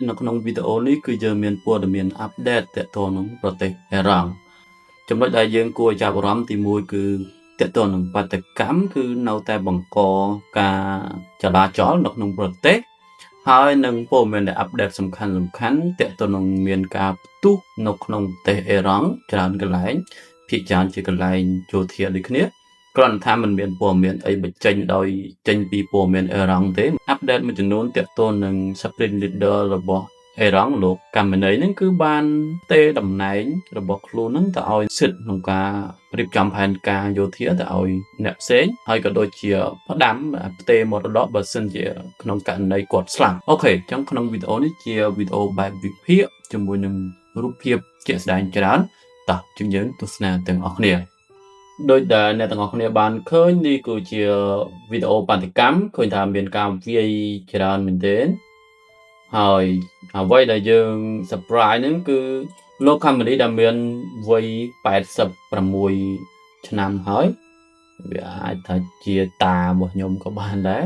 នៅក្នុងវីដេអូនេះគឺយើងមានព័ត៌មាន update ទាក់ទងនឹងប្រទេសអេរ៉ង់ចំណុចដែលយើងគួរចាប់អារម្មណ៍ទី1គឺទាក់ទងនឹងបាតុកម្មគឺនៅតែបង្កការចលាចលនៅក្នុងប្រទេសហើយនឹងព័ត៌មានដែល update សំខាន់សំខាន់ទាក់ទងនឹងមានការផ្ទុះនៅក្នុងប្រទេសអេរ៉ង់ច្រើនកន្លែងភាគច្រើនជាកន្លែងយោធាដូចគ្នាគ្រាន់តែថាมันមានព័ត៌មានអីបញ្ចេញដោយចេញពីព័ត៌មានអេរ៉ង់ទេ update មួយចំនួនទាក់ទងនឹង Supreme Leader របស់អេរ៉ង់លោកកាមេនីហ្នឹងគឺបានទេតំណែងរបស់ខ្លួនហ្នឹងទៅឲ្យសិទ្ធិក្នុងការរៀបចំផែនការយោធាទៅឲ្យអ្នកផ្សេងហើយក៏ដូចជាផ្ដាំផ្ទេរមរតកបើសិនជាក្នុងករណីគាត់ស្លាប់OK អញ្ចឹងក្នុងវីដេអូនេះជាវីដេអូបែបវិភាគជាមួយនឹងរូបភាពជាក់ស្ដែងច្រើនតោះជាងយើងទស្សនាទាំងអស់គ្នាដោយដែលអ្នកទាំងអស់គ្នាបានឃើញនេះគឺជាវីដេអូបាតុកម្មឃើញថាមានការវាយច្រើនមែនទែនហើយអ្វីដែលយើង surprise ហ្នឹងគឺលោកខាមេនីដែលមានវ័យ86ឆ្នាំហើយវាអាចថាជាតារបស់ខ្ញុំក៏បានដែរ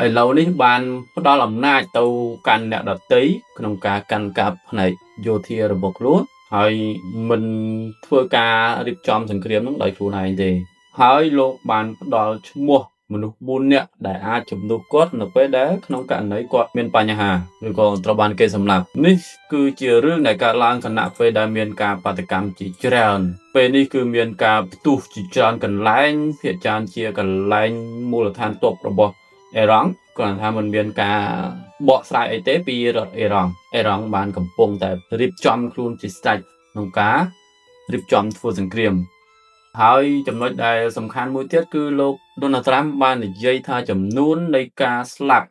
ឥឡូវនេះបានផ្ដល់អំណាចទៅកាន់អ្នកដទៃក្នុងការកាន់កាប់ផ្នែកយោធារបស់ខ្លួនហើយមិនធ្វើការរៀបចំសង្គ្រាមនឹងដោយខ្លួនឯងទេហើយលោកបានផ្ដល់ឈ្មោះមនុស្ស4នាក់ដែលអាចជំនួសគាត់នៅពេលដែលក្នុងករណីគាត់មានបញ្ហាឬក៏ត្រូវបានគេសម្លាប់នេះគឺជារឿងដែលកើតឡើងខណៈពេលដែលមានការបាតុកម្មជាច្រើនពេលនេះគឺមានការផ្ទុះជាច្រើនកន្លែងភាគច្រើនជាកន្លែងមូលដ្ឋានទ័ពរបស់អេរ៉ង់គ្រាន់តែថាมันមានការបកស្រាយអីទេពីរដ្ឋអេរ៉ង់អេរ៉ង់បានកំពុងតែរៀបចំខ្លួនជាស្រេចក្នុងការរៀបចំធ្វើសង្គ្រាមហើយចំណុចដែលសំខាន់មួយទៀតគឺលោកដូណាល់ត្រាំបាននិយាយថាចំនួននៃការស្លាប់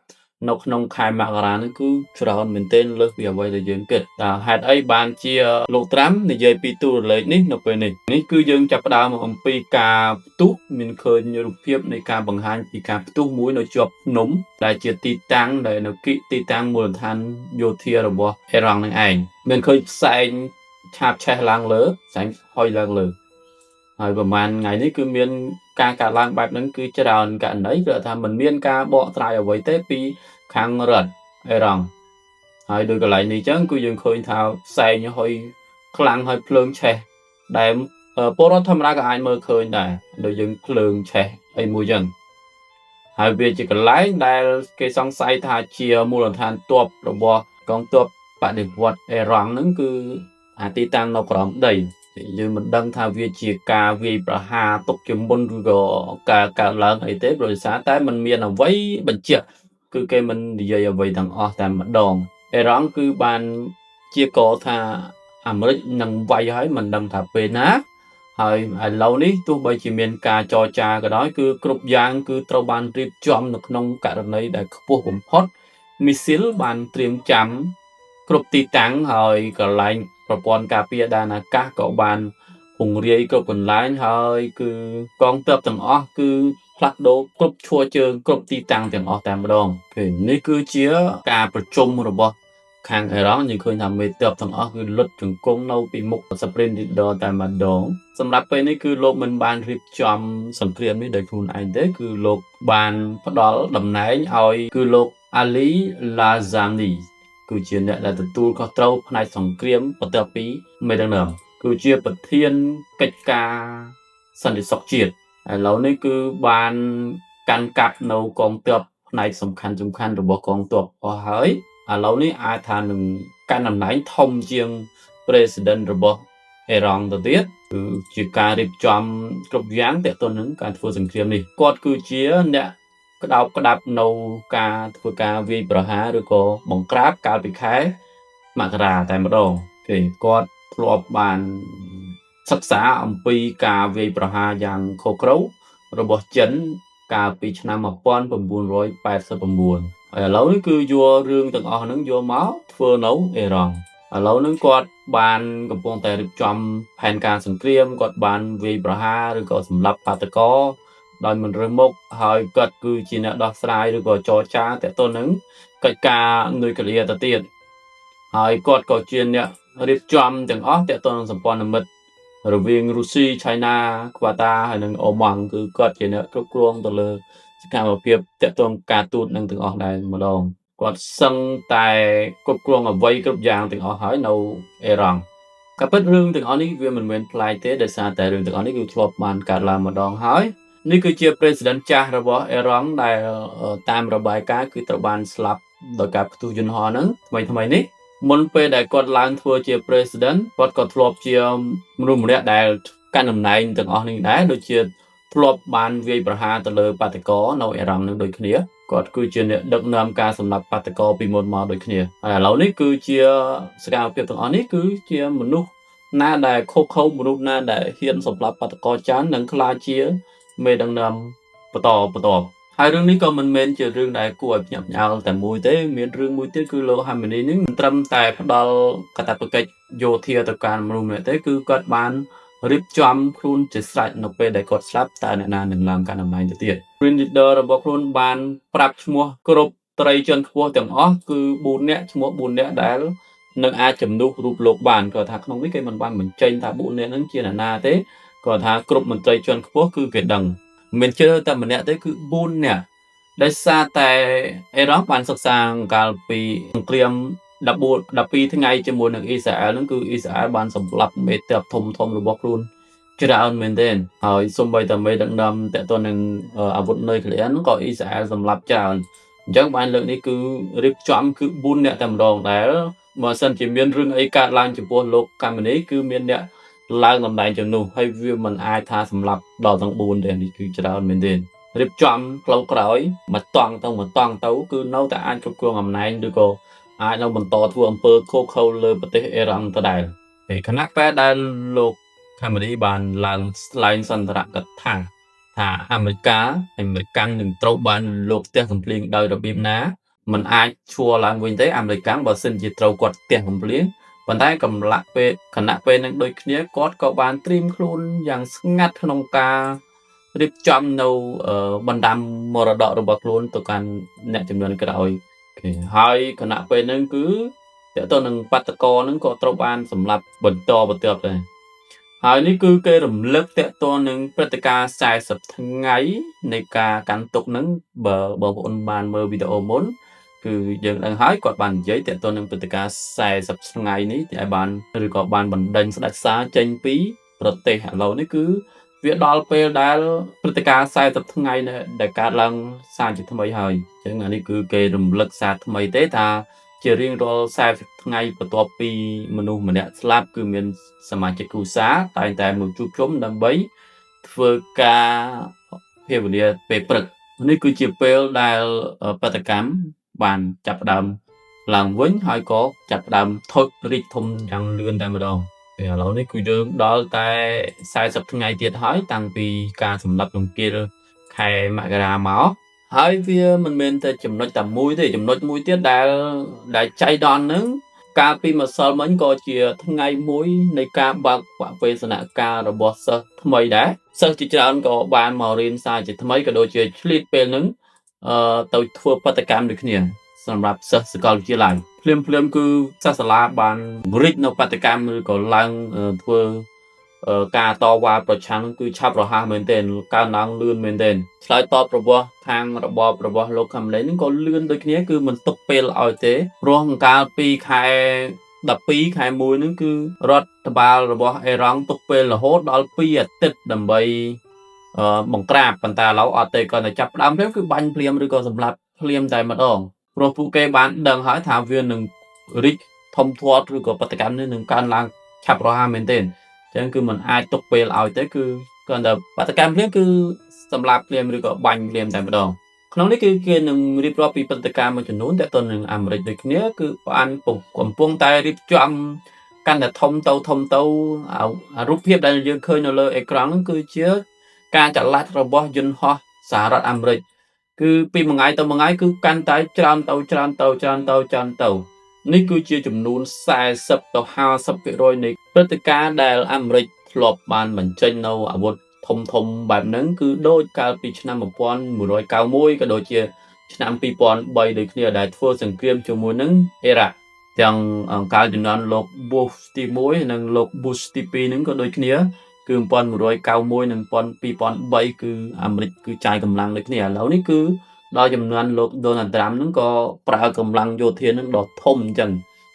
នៅក្នុងខែមករានេះគឺច្រើនមែនទែនលើសពីអ្វីដែលយើងគិតតើហេតុអីបានជាលោកត្រាំនិយាយពីតួលេខនេះនៅពេលនេះនេះគឺយើងចាប់ផ្ដើមអំពីការផ្ទុះមានឃើញរូបភាពនៃការបង្ហាញពីការផ្ទុះមួយនៅជាប់ភ្នំដែលជាទីតាំងដែលនៅគិទីតាំងមូលដ្ឋានយោធារបស់អេរ៉ង់នឹងឯងមានឃើញផ្សែងឆាបឆេះឡើងលើផ្សែងហុយឡើងលើហើយប្រហែលថ្ងៃនេះគឺមានការកើតឡើងបែបហ្នឹងគឺច្រើនករណីគឺថាมันមានការបកស្រាយអ្វីទេពីខាងរដ្ឋអេរ៉ង់ហើយដោយកន្លែងនេះចឹងគឺយើងឃើញថាផ្សែងហុយខ្លាំងហើយភ្លើងឆេះដែលពលរដ្ឋធម្មតាក៏អាចមើលឃើញដែរដូចយើងភ្លើងឆេះអីមួយចឹងហើយវាជាកន្លែងដែលគេសង្ស័យថាជាមូលដ្ឋានទ័ពរបស់កងទ័ពបដិវត្តអេរ៉ង់ហ្នឹងគឺអាទីតាំងនៅក្រោមដីយើងមិនដឹងថាវាជាការវាយប្រហារទុកជាមុនឬក៏ការកើតឡើងអីទេព្រោះដោយសារតែมันមានអ្វីបញ្ជាក់គឺគេមិននិយាយអ្វីទាំងអស់តែម្ដងអេរ៉ង់គឺបានជាកថាអាមេរិកនឹងវាយហើយមិនដឹងថាពេលណាហើយឥឡូវនេះទោះបីជាមានការចរចាក៏ដោយគឺគ្រប់យ៉ាងគឺត្រូវបានរៀបចំនៅក្នុងករណីដែលខ្ពស់បំផុតមីស៊ីលបានត្រៀមចាំគ្រប់ទីតាំងហើយកន្លែងប្រព័ន្ធការពារដែនអាកាសក៏បានពង្រាយគ្រប់កន្លែងហើយគឺកងទ័ពទាំងអស់គឺផ្លាស់ប្ដូរគ្រប់ឈរជើងគ្រប់ទីតាំងទាំងអស់តែម្ដងគេនេះគឺជាការប្រជុំរបស់ខាងអេរ៉ង់យើងឃើញថាមេទ័ពទាំងអស់គឺលុតជង្គង់នៅពីមុខ Supreme Leader តែម្ដងសម្រាប់ពេលនេះគឺលោកមិនបានរៀបចំសង្គ្រាមនេះដោយខ្លួនឯងទេគឺលោកបានផ្ដល់តំណែងឲ្យគឺលោកអាលីឡាហ្សានីគឺជាអ្នកដែលទទួលខុសត្រូវផ្នែកសង្គ្រាមបន្ទាប់ពីមេដឹកនាំគឺជាប្រធានកិច្ចការសន្តិសុខជាតិឥឡូវនេះគឺបានកាន់កាប់នៅកងទ័ពផ្នែកសំខាន់សំខាន់របស់កងទ័ពអស់ហើយឥឡូវនេះអាចថានឹងកាន់តំណែងធំជាង President របស់អេរ៉ង់ទៅទៀតគឺជាការរៀបចំគ្រប់យ៉ាងទាក់ទងនឹងការធ្វើសង្គ្រាមនេះគាត់គឺជាអ្នកក្តោបក្តាប់នៅការធ្វើការវាយប្រហារឬក៏បង្ក្រាបកាលពីខែមករាតែម្ដងគេគាត់ធ្លាប់បានសិក្សាអំពីការវាយប្រហារយ៉ាងឃោរឃៅរបស់ចិនកាលពីឆ្នាំ1989ហើយឥឡូវនេះគឺយករឿងទាំងអស់ហ្នឹងយកមកធ្វើនៅអេរ៉ង់ឥឡូវហ្នឹងគាត់បានកំពុងតែរៀបចំផែនការសង្គ្រាមគាត់បានវាយប្រហារឬក៏សម្លាប់បាតុករដោយមិនរើសមុខហើយគាត់គឺជាអ្នកដោះស្រាយឬក៏ចរចាទាក់ទងនឹងកិច្ចការនុយក្លេអ៊ែរទៅទៀតហើយគាត់ក៏ជាអ្នករៀបចំទាំងអស់ទាក់ទងនឹងសម្ព័ន្ធមិត្តរវាងរុស្ស៊ីឆៃណាក្វាតាហើយនិងអូម៉ង់គឺគាត់ជាអ្នកគ្រប់គ្រងទៅលើសកម្មភាពទាក់ទងការទូតនឹងទាំងអស់ដែរម្ដង។ គាត់សឹងតែគ្រប់គ្រងអ្វីគ្រប់យ៉ាងទាំងអស់ហើយនៅអ៊ីរ៉ង់ការពិតរឿងទាំងអស់នេះវាមិនមែនប្លែកទេដោយសារតែរឿងទាំងអស់នេះគឺធ្លាប់បានកើតឡើងម្ដងហើយនេះគឺជា President ចាស់របស់អ៊ីរ៉ង់ដែលតាមរបាយការណ៍គឺត្រូវបានស្លាប់ដោយការផ្ទុះយន្តហោះហ្នឹងថ្មីថ្មីនេះមុនពេលដែលគាត់ឡើងធ្វើជា President គាត់ក៏ធ្លាប់ជាមនុស្សម្នាក់ដែលកាន់តំណែងទាំងអស់នេះដែរដូចជាធ្លាប់បានវាយប្រហារទៅលើបាតុករនៅអ៊ីរ៉ង់នឹងដូចគ្នាគាត់គឺជាអ្នកដឹកនាំការសម្លាប់បាតុករពីមុនមកដូចគ្នាហើយឥឡូវនេះគឺជាសកម្មភាពទាំងអស់នេះគឺជាមនុស្សណាដែលខុសខើមនុស្សណាដែលហ៊ានសម្លាប់បាតុករច្រើននឹងក្លាយជាមេដឹកនាំបន្តបន្តហើយរឿងនេះក៏មិនមែនជារឿងដែលគួរឲ្យភ្ញាក់ផ្អើលតែមួយទេមានរឿងមួយទៀតគឺលោកហាមីនីនេះមិនត្រឹមតែផ្ដល់កាតព្វកិច្ចយោធាទៅកាន់មនុស្សម្នាក់ទេគឺគាត់បានរៀបចំខ្លួនជាស្រេចនៅពេលដែលគាត់ស្លាប់តើអ្នកណានឹងឡើងកាន់តំណែងទៅទៀត Green Leader របស់ខ្លួនបានប្រាប់ឈ្មោះគ្រប់ត្រីជាន់ខ្ពស់ទាំងអស់គឺ4នាក់ឈ្មោះ4នាក់ដែលនឹងអាចជំនួសរូបលោកបានគាត់ថាក្នុងនេះគេមិនបានបញ្ចេញថា4នាក់ហ្នឹងជាអ្នកណាទេគាត់ថាគ្រប់មន្ត្រីជាន់ខ្ពស់គឺគេដឹងមិនជឿតែម្នាក់ទេគឺ4នាក់ដោយសារតែអេរ៉ង់បានសិក្សាកាលពីសង្គ្រាម14 12ថ្ងៃជាមួយនឹងអ៊ីស្រាអែលហ្នឹងគឺអ៊ីស្រាអែលបានសម្លាប់មេទ័ពធំធំរបស់ខ្លួនច្រើនមែនទែនហើយសូម្បីតែមេដឹកនាំតទៅនឹងអាវុធនុយក្លេអ៊ែរហ្នឹងក៏អ៊ីស្រាអែលសម្លាប់ច្រើនអញ្ចឹងបានលើកនេះគឺរៀបចំគឺ4នាក់តែម្ដងដែលបើសិនជាមានរឿងអីកើតឡើងចំពោះលោកកាមេនីគឺមានអ្នកឡើងតំណែងជំនួសហើយវាមិនអាចថាសម្លាប់ដល់ទាំង4ទេនេះគឺច្រើនមែនទែនរៀបចំផ្លូវក្រោយមកតង់ទៅមកតង់ទៅគឺនៅតែអាចគ្រប់គ្រងអំណាចឬក៏អាចនៅបន្តធ្វើអំពើឃោរឃៅលើប្រទេសអ៊ីរ៉ង់ដដែលពេលខណៈពេលដែលលោកខាមេនីបានឡើងថ្លែងសន្ទរកថាថាអាមេរិកាអាមេរិកាំងនឹងត្រូវបានលោកផ្ទះកំភ្លៀងដោយរបៀបណាมันអាចឈួរឡើងវិញទេអាមេរិកាំងបើសិនជាត្រូវគាត់ផ្ទះកំភ្លៀងប៉ុន្តែកំឡាក់ពេលខណៈពេលនឹងដូចគ្នាគាត់ក៏បានត្រៀមខ្លួនយ៉ាងស្ងាត់ក្នុងការរៀបចំនៅបណ្ដាំមរតករបស់ខ្លួនទៅកាន់អ្នកចំនួនក្រោយគេហើយខណៈពេលហ្នឹងគឺតើតើនឹងបាតកោហ្នឹងក៏ត្រូវបានសម្លាប់បន្តបន្ទាប់ដែរហើយនេះគឺគេរំលឹកតកតនឹងព្រឹត្តិការណ៍40ថ្ងៃនៃការកាន់ទុកហ្នឹងបើបងប្អូនបានមើលវីដេអូមុនគឺយើងដឹងហើយគាត់បាននិយាយតកតនឹងព្រឹត្តិការណ៍40ថ្ងៃនេះដែលបានឬក៏បានបណ្ដេញស្ដេចសារចេញពីប្រទេសឥឡូវនេះគឺវាដល់ពេលដែលព្រឹត្តិការណ៍40ថ្ងៃដែលកើតឡើងសារជាថ្មីហើយអញ្ចឹងអានេះគឺគេរំលឹកសារថ្មីទេថាជារៀងរាល់40ថ្ងៃបន្ទាប់ពីមនុស្សម្នាក់ស្លាប់គឺមានសមាជិកគ្រួសារតែងតែមកជួបជុំដើម្បីធ្វើការភាវនាពេលព្រឹកនេះគឺជាពេលដែលបាតុកម្មបានចាប់ផ្ដើមឡើងវិញហើយក៏ចាប់ផ្ដើមថុចរីកធំយ៉ាងលឿនតែម្ដងពេលឥឡូវនេះគឺយើងដល់តែ40ថ្ងៃទៀតហើយតាំងពីការសម្លាប់រង្គាលខែមករាមកហើយវាមិនមែនតែចំណុចតែមួយទេចំណុចមួយទៀតដែលចៃដន្យហ្នឹងកាលពីម្សិលមិញក៏ជាថ្ងៃមួយនៃការបើកបវេសនការរបស់សិស្សថ្មីដែរសិស្សជាច្រើនក៏បានមករៀនសារជាថ្មីក៏ដូចជាឆ្លៀតពេលហ្នឹងទៅធ្វើបាតុកម្មដូចគ្នាសម្រាប់សិស្សសាកលវិទ្យាល័យភ្លាមភ្លាមគឺសិស្សសាលាបានរីកនៅបាតុកម្មឬក៏ឡើងធ្វើការតវ៉ាប្រឆាំងគឺឆាប់រហ័សមែនទែនកើនឡើងលឿនមែនទែនឆ្លើយតបរបស់ខាងរបបរបស់លោកខាំលេងក៏លឿនដូចគ្នាគឺមិនទុកពេលឲ្យទេព្រោះកាលពីខែ12ខែ1ហ្នឹងគឺរដ្ឋបាលរបស់អេរ៉ង់ទុកពេលរហូតដល់2អាទិត្យដើម្បីបង្ក្រាបប៉ុន្តែឥឡូវអត់ទេគាត់តែចាប់ផ្ដើមភ្លាមគឺបាញ់ភ្លាមឬក៏សម្លាប់ភ្លាមតែម្ដងព្រោះពួកគេបានដឹងហើយថាវានឹងរីកធំធាត់ឬក៏បាតុកម្មនេះនឹងកើនឡើងឆាប់រហ័សមែនទែនអញ្ចឹងគឺมันអាចទុកពេលឲ្យទេគឺគ្រាន់តែបាតុកម្មភ្លាមគឺសម្លាប់ភ្លាមឬក៏បាញ់ភ្លាមតែម្ដងក្នុងនេះគឺគេនឹងរៀបរាប់ពីព្រឹត្តិការណ៍មួយចំនួនទាក់ទងនឹងអាមេរិកដូចគ្នាគឺបានកំពុងតែរៀបចំកាន់តែធំទៅធំទៅអារូបភាពដែលយើងឃើញនៅលើអេក្រង់ហ្នឹងគឺជាការចល័តរបស់យន្តហោះសហរដ្ឋអាមេរិកគឺពីមួយថ្ងៃទៅមួយថ្ងៃគឺកាន់តែច្រើនទៅច្រើនទៅច្រើនទៅច្រើនទៅនេះគឺជាចំនួន40ទៅ50%នៃព្រឹត្តិការណ៍ដែលអាមេរិកធ្លាប់បានបញ្ចេញនៅអាវុធធំធំបែបហ្នឹងគឺដូចកាលពីឆ្នាំ1191ក៏ដូចជាឆ្នាំ2003ដូចគ្នាដែលធ្វើសង្គ្រាមជាមួយនឹងអ៊ីរ៉ាក់ទាំងកាលជំនាន់លោក Bush ទី1និងលោក Bush ទី2ហ្នឹងក៏ដូចគ្នាគឺ1191និង2003គឺអាមេរិកគឺចាយកម្លាំងដូចគ្នាឥឡូវនេះគឺ ដល់ចំនួនលោក Donald Trump ហ្នឹងក៏ប្រើកម្លាំងយោធាហ្នឹងដ៏ធំអញ្ចឹង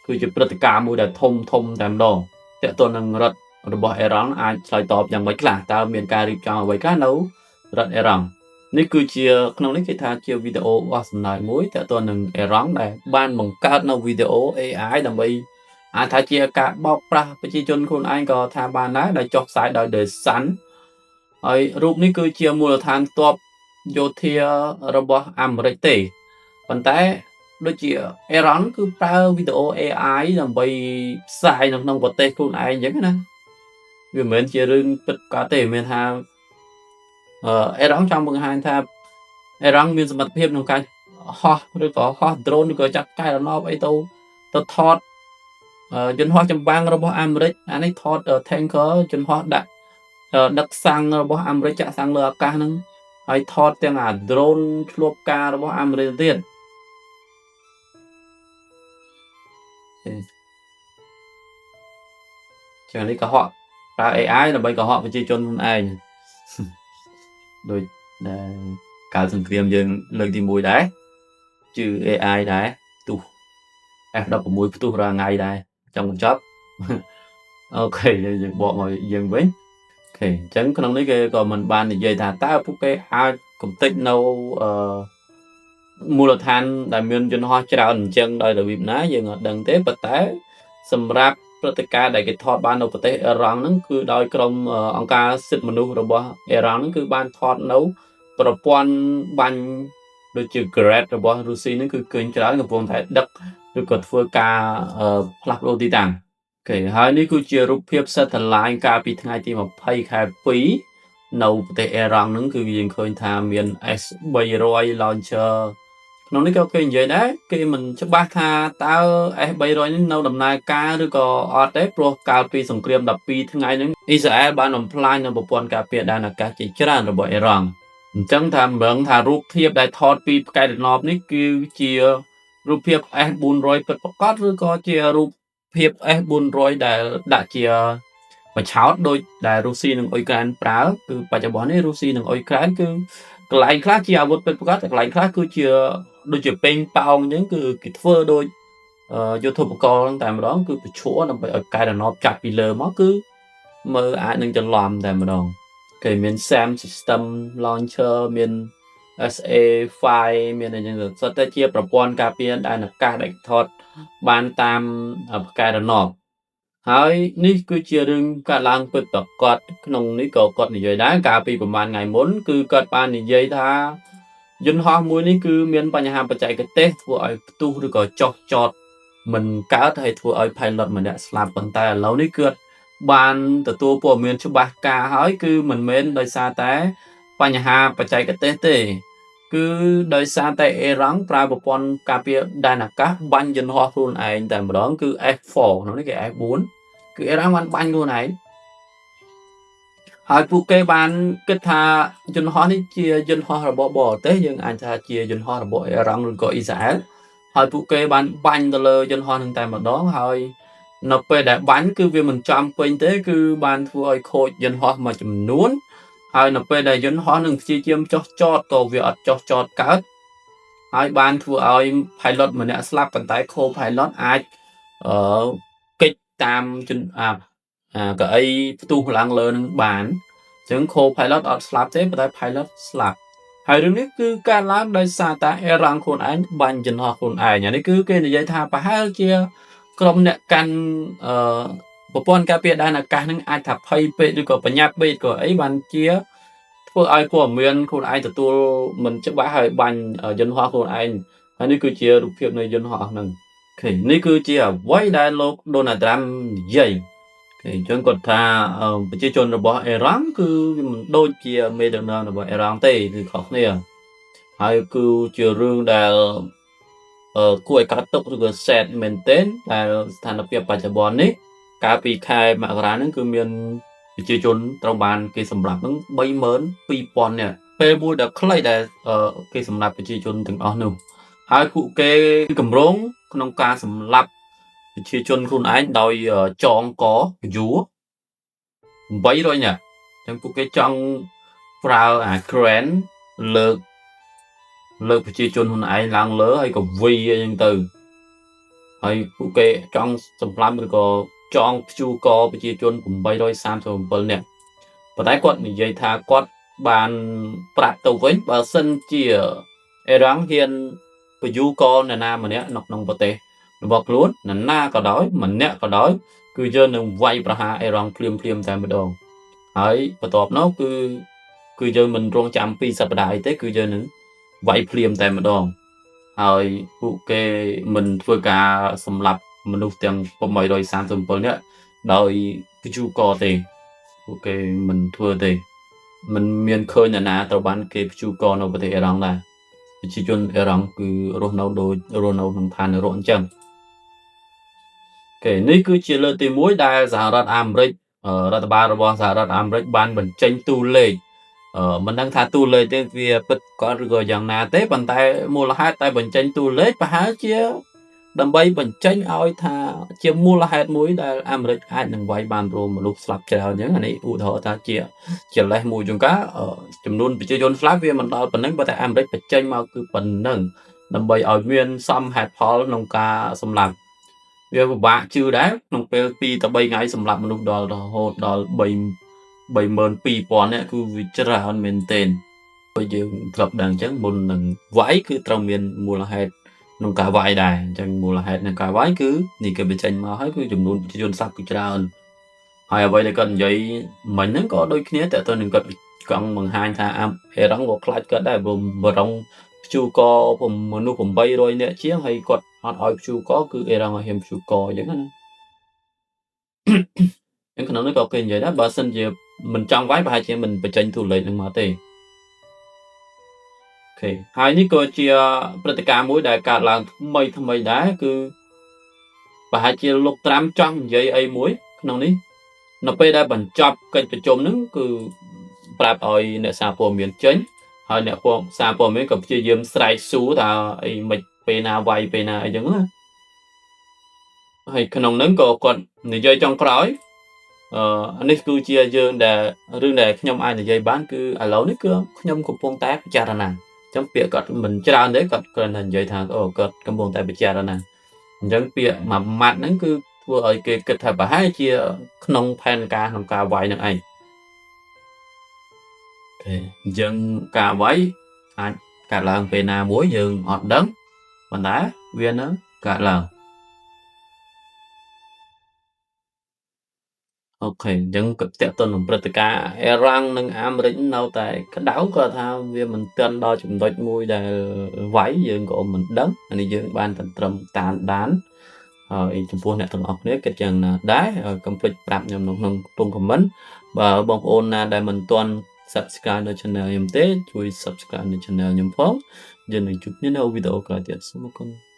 គឺជាព្រឹត្តិការណ៍មួយដែលធំធំតែម្ដងទាក់ទងនឹងរដ្ឋរបស់អេរ៉ង់អាចឆ្លើយតបយ៉ាងម៉េចខ្លះតើមានការរៀបចំអ្វីខ្លះនៅរដ្ឋអេរ៉ង់នេះគឺជាក្នុងនេះគេថាជាវីដេអូអស់សំណើចមួយទាក់ទងនឹងអេរ៉ង់ដែលបានបង្កើតនៅវីដេអូ AI ដើម្បីអាចថាជាការបោកប្រាស់ប្រជាជនខ្លួនឯងក៏ថាបានដែរដែលចុះផ្សាយដោយ The Sun ហើយរូបនេះគឺជាមូលដ្ឋានទ័ពយោធារបស់អាមេរិកទេប៉ុន្តែដូចជាអេរ៉ង់គឺប្រើវីដេអូ AI ដើម្បីផ្សាយនៅក្នុងប្រទេសខ្លួនឯងអញ្ចឹងណាវាមិនមែនជារឿងពិតប្រាកដទេមានថាអេរ៉ង់ចង់បង្ហាញថាអេរ៉ង់មានសមត្ថភាពក្នុងការហោះឬក៏ហោះ drone ឬក៏ចាក់ផ្កាយរណបអីទៅទៅថតយន្តហោះចម្បាំងរបស់អាមេរិកអានេះថត tanker យន្តហោះដាក់ដឹកសាំងរបស់អាមេរិកចាក់សាំងលើអាកាសហ្នឹងហើយថតទាំងអា drone ឆ្លួបការរបស់អាមេរិកទៀតចឹងនេះកុហកប្រើ AI ដើម្បីកុហកប្រជាជនខ្លួនឯងដូចដែលកាលសង្គ្រាមយើងលើកទី1ដែរជឿ AI ដែរផ្ទុះ F16 ផ្ទុះរាល់ថ្ងៃដែរចង់បញ្ចប់ OK យើងបកមកយើងវិញ OK អញ្ចឹងក្នុងនេះគេក៏មិនបាននិយាយថាតើពួកគេអាចកំទេចនៅអឺមូលដ្ឋានដែលមានយន្តហោះច្រើនអញ្ចឹងដោយរបៀបណាយើងអត់ដឹងទេប៉ុន្តែសម្រាប់ព្រឹត្តិការណ៍ដែលគេថតបាននៅប្រទេសអ៊ីរ៉ង់ហ្នឹងគឺដោយក្រុមអង្គការសិទ្ធិមនុស្សរបស់អ៊ីរ៉ង់ហ្នឹងគឺបានថតនៅប្រព័ន្ធបាញ់ដូចជា Grad របស់រុស្ស៊ីហ្នឹងគឺឃើញច្រើនកំពុងតែដឹកឬក៏ធ្វើការផ្លាស់ប្ដូរទីតាំង OK ហើយនេះគឺជារូបភាព satellite កាលពីថ្ងៃទី20ខែ2នៅប្រទេសអ៊ីរ៉ង់ហ្នឹងគឺយើងឃើញថាមាន S300 launcher ក្នុងនេះក៏គេនិយាយដែរគេមិនច្បាស់ថាតើ S300 នេះនៅដំណើរការឬក៏អត់ទេព្រោះកាលពីសង្គ្រាម12ថ្ងៃហ្នឹងអ៊ីស្រាអែលបានបំផ្លាញនៅប្រព័ន្ធការពារដែនអាកាសជាច្រើនរបស់អ៊ីរ៉ង់អញ្ចឹងថាមិនដឹងថារូបភាពដែលថតពីផ្កាយរណបនេះគឺជារូបភាព S400 ពិតប្រាកដឬក៏ជារូបភាព S400 ដែលដាក់ជាបញ្ឆោតដូចដែលរុស្ស៊ីនិងអ៊ុយក្រែនប្រើគឺបច្ចុប្បន្ននេះរុស្ស៊ីនិងអ៊ុយក្រែនគឺកន្លែងខ្លះជាអាវុធពិតប្រាកដតែកន្លែងខ្លះគឺជាដូចជាពេងប៉ោងអញ្ចឹងគឺគេធ្វើដូចយុទ្ធោបករណ៍តែម្ដងគឺប្រឈួរដើម្បីឲ្យផ្កាយរណបចាប់ពីលើមកគឺមើលអាចនឹងច្រឡំតែម្ដងគេមាន SAM system launcher មាន SA5 មានអីចឹងសុទ្ធតែជាប្រព័ន្ធការពារដែនអាកាសដែលថតបានតាមផ្កាយរណបហើយនេះគឺជារឿងកើតឡើងពិតប្រាកដក្នុងនេះក៏គាត់និយាយដែរកាលពីប្រហែលថ្ងៃមុនគឺគាត់បាននិយាយថាយន្តហោះមួយនេះគឺមានបញ្ហាបច្ចេកទេសធ្វើឲ្យផ្ទុះឬក៏ចុះចតមិនកើតហើយធ្វើឲ្យ pilot ម្នាក់ស្លាប់ប៉ុន្តែឥឡូវនេះគឺបានទទួលព័ត៌មានច្បាស់ការហើយគឺមិនមែនដោយសារតែបញ្ហាបច្ចេកទេសទេគឺដោយសារតែអេរ៉ង់ប្រើប្រព័ន្ធការពារដែនអាកាសបាញ់យន្តហោះខ្លួនឯងតែម្ដងគឺ F4 ក្នុងនេះគេ F4 គឺអេរ៉ង់បានបាញ់ខ្លួនឯងហើយពួកគេបានគិតថាយន្តហោះនេះជាយន្តហោះរបស់បរទេសយើងអាចថាជាយន្តហោះរបស់អេរ៉ង់ឬក៏អ៊ីស្រាអែលហើយពួកគេបានបាញ់ទៅលើយន្តហោះនឹងតែម្ដងហើយនៅពេលដែលបាញ់គឺវាមិនចំពេញទេគឺបានធ្វើឲ្យខូចយន្តហោះមួយចំនួនហើយនៅពេលដែលយន្តហោះនឹងព្យាយាមចុះចតក៏វាអត់ចុះចតកើតហើយបានធ្វើឲ្យ pilot ម្នាក់ស្លាប់ប៉ុន្តែ co-pilot អាចអឺគេចតាមអាកៅអីផ្ទុះឡើងលើនឹងបានអញ្ចឹង co-pilot អត់ស្លាប់ទេប៉ុន្តែ pilot ស្លាប់ហើយរឿងនេះគឺកើតឡើងដោយសារតែអេរ៉ង់ខ្លួនឯងបាញ់យន្តហោះខ្លួនឯងអានេះគឺគេនិយាយថាប្រហែលជាក្រុមអ្នកកាន់អឺប្រព័ន្ធការពារដែនអាកាសនឹងអាចថាភ័យពេកឬក៏បញ្ញាប់ពេកក៏អីបានជាធ្វើឲ្យព័ត៌មានខ្លួនឯងទទួលមិនច្បាស់ហើយបាញ់យន្តហោះខ្លួនឯងហើយនេះគឺជារូបភាពនៃយន្តហោះហ្នឹង OK នេះគឺជាអ្វីដែលលោកដូណាល់ត្រាំនិយាយ OK អញ្ចឹងគាត់ថាប្រជាជនរបស់អេរ៉ង់គឺវាមិនដូចជាមេដឹកនាំរបស់អេរ៉ង់ទេគឺខុសគ្នាហើយគឺជារឿងដែលគួរឲ្យកើតទុក្ខឬក៏ sad មែនទែនដែលស្ថានភាពបច្ចុប្បន្ននេះកាលពីខែមករាហ្នឹងគឺមានប្រជាជនត្រូវបានគេសម្លាប់ហ្នឹង32000នាក់ពេលមួយដ៏ខ្លីដែលគេសម្លាប់ប្រជាជនទាំងអស់នោះហើយពួកគេកម្រងក្នុងការសម្លាប់ប្រជាជនខ្លួនឯងដោយចងកយួរ800នាក់អញ្ចឹងពួកគេចង់ប្រើអា crane លើក លើកប្រជាជនខ្លួនឯងឡើងលើហើយក៏វីអីចឹងទៅហើយពួកគេចង់សម្លាប់ឬក៏ចងព្យូកប្រជាជន837នាក់ប៉ុន្តែគាត់និយាយថាគាត់បានប្រាប់ទៅវិញបើសិនជាអេរ៉ង់ហ៊ានព្យូកនរណាម្នាក់នៅក្នុងប្រទេសរបស់ខ្លួននរណាក៏ដោយម្នាក់ក៏ដោយគឺយើងនឹងវាយប្រហារអេរ៉ង់ភ្លាមភ្លាមតែម្ដងហើយបន្ទាប់នោះគឺយើងមិនរងចាំ2សប្តាហ៍អីទេគឺយើងនឹងវាយភ្លាមតែម្ដងហើយពួកគេមិនធ្វើការសម្លាប់មនុស្សទាំង837នាក់ដោយព្យូកទេពួកគេមិនធ្វើទេមិនមានឃើញនរណាត្រូវបានគេព្យូកនៅប្រទេសអ៊ីរ៉ង់ដែរប្រជាជនអ៊ីរ៉ង់គឺរស់នៅដូចរស់នៅក្នុងឋាននរកអញ្ចឹងគេនេះគឺជាលើកទី1ដែលសហរដ្ឋអាមេរិករដ្ឋបាលរបស់សហរដ្ឋអាមេរិកបានបញ្ចេញតួលេខមិនដឹងថាតួលេខទេវាពិតគាត់ឬក៏យ៉ាងណាទេប៉ុន្តែមូលហេតុតែបញ្ចេញតួលេខប្រហែលជាដើម្បីបញ្ចេញឲ្យថាជាមូលហេតុមួយដែលអាមេរិកអាចនឹងវាយបានព្រោះមនុស្សស្លាប់ច្រើនអញ្ចឹងអានេះឧទាហរណ៍ថាជាលេសមួយជួនកាលចំនួនប្រជាជនស្លាប់វាមិនដល់ប៉ុណ្ណឹងប៉ុន្តែអាមេរិកបញ្ចេញមកគឺប៉ុណ្ណឹងដើម្បីឲ្យមានសមហេតុផលក្នុងការសម្លាប់វាពិបាកជឿដែរក្នុងពេល2ទៅ3ថ្ងៃសម្រាប់មនុស្សដល់រហូតដល់3 32000នាក់គឺវាច្រើនមែនទែនព្រោះយើងធ្លាប់ដឹងអញ្ចឹងមុននឹងវាយគឺត្រូវមានមូលហេតុក្នុងការវាយដែរអញ្ចឹងមូលហេតុក្នុងការវាយគឺនេះគេបញ្ចេញមកហើយគឺចំនួនប្រជាជនស្លាប់គឺច្រើនហើយអ្វីដែលគាត់និយាយមិញហ្នឹងក៏ដូចគ្នាតើទៅនឹងគាត់ចង់បង្ហាញថាអេរ៉ង់ក៏ខ្លាចគាត់ដែរព្រោះបរងព្យូកមនុស្ស800នាក់ជាងហើយគាត់អត់ឲ្យព្យូកគឺអេរ៉ង់ឲ្យហ៊ានព្យូកអញ្ចឹងណាអញ្ចឹងក្នុងនេះក៏គេនិយាយដែរបើសិនជាមិនចង់វាយប្រហែលជាមិនបញ្ចេញតួលេខនឹងមកទេOK ហើយនេះក៏ជាព្រឹត្តិការណ៍មួយដែលកើតឡើងថ្មីថ្មីដែរគឺប្រហែលជាលោកត្រាំចង់និយាយអីមួយក្នុងនេះនៅពេលដែលបញ្ចប់កិច្ចប្រជុំហ្នឹងគឺប្រាប់ឲ្យអ្នកសារព័ត៌មានចេញហើយអ្នកសារព័ត៌មានក៏ព្យាយាមស្រែកសួរថាអីមិនពេលណាវាយពេលណាអីចឹងណាហើយក្នុងហ្នឹងក៏គាត់និយាយចុងក្រោយនេះគឺជាយើងដែលរឿងដែលខ្ញុំអាចនិយាយបានគឺឥឡូវនេះគឺខ្ញុំកំពុងតែពិចារណាអញ្ចឹងពាក្យគាត់មិនច្រើនទេគាត់គ្រាន់តែនិយាយថាអូគាត់កំពុងតែពិចារណាអញ្ចឹងពាក្យមួយម៉ាត់ហ្នឹងគឺធ្វើឲ្យគេគិតថាប្រហែលជាក្នុងផែនការក្នុងការវាយនឹងឯង OK អញ្ចឹងការវាយអាចកើតឡើងពេលណាមួយយើងអត់ដឹងប៉ុន្តែវានឹងកើតឡើង OK អញ្ចឹងក៏ទាក់ទងនឹងព្រឹត្តិការណ៍អេរ៉ង់និងអាមេរិកនៅតែក្តៅគាត់ថាវាមិនទាន់ដល់ចំណុចមួយដែលវាយយើងក៏មិនដឹងអានេះយើងបានតែត្រឹមតាមដានហើយចំពោះអ្នកទាំងអស់គ្នាគិតយ៉ាងណាដែរកុំភ្លេចប្រាប់ខ្ញុំនៅក្នុងខ្ទង់ comment បើបងប្អូនណាដែលមិនទាន់ Subscribe នៅ Channel ខ្ញុំទេជួយ Subscribe នៅ Channel ខ្ញុំផងយើងនឹងជួបគ្នានៅវីដេអូក្រោយទៀតសូមអរគុណ។